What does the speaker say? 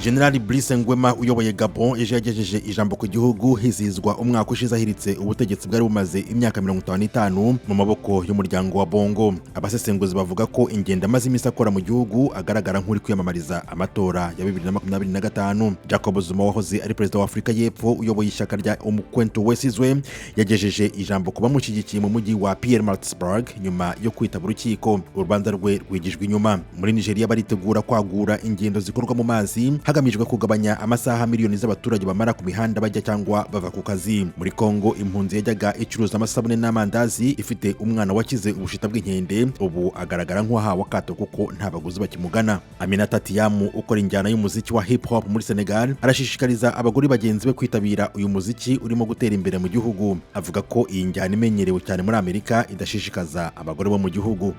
General Brice Nguema uyoboye Gabon ejo yagejeje ijambo ku gihugu hizihizwa umwaka ushize ahiritse ubutegetsi bwari bumaze imyaka 55 mu maboko y'umuryango wa Bongo. Abasesenguzi bavuga ko ingendo amaze iminsi akora mu gihugu agaragara nk'uri kwiyamamariza amatora ya 2025. Jacob Zuma wahoze ari perezida wa Afurika y'Epfo uyoboye ishyaka rya Umkhonto weSizwe yagejeje ijambo ku bamushyigikiye mu mujyi wa Pietermaritzburg nyuma yo kwitaba urukiko. Urubanza rwe rwigijwe inyuma. Muri Nigeria baritegura kwagura ingendo zikorwa mu mazi hagamijwe kugabanya amasaha miliyoni z'abaturage bamara ku mihanda bajya cyangwa bava ku kazi. Muri Kongo, impunzi yajyaga icuruza amasabune n'amandazi ifite umwana wakize ubushita bw'inkende ubu agaragara nk'uwahawe akato kuko nta baguzi bakimugana. Aminata Thiam ukora injyana y'umuziki wa hip hop muri Senegal arashishikariza abagore bagenzi be kwitabira uyu muziki urimo gutera imbere mu gihugu. Avuga ko iyi njyana imenyerewe cyane muri Amerika idashishikaza abagore bo mu gihugu.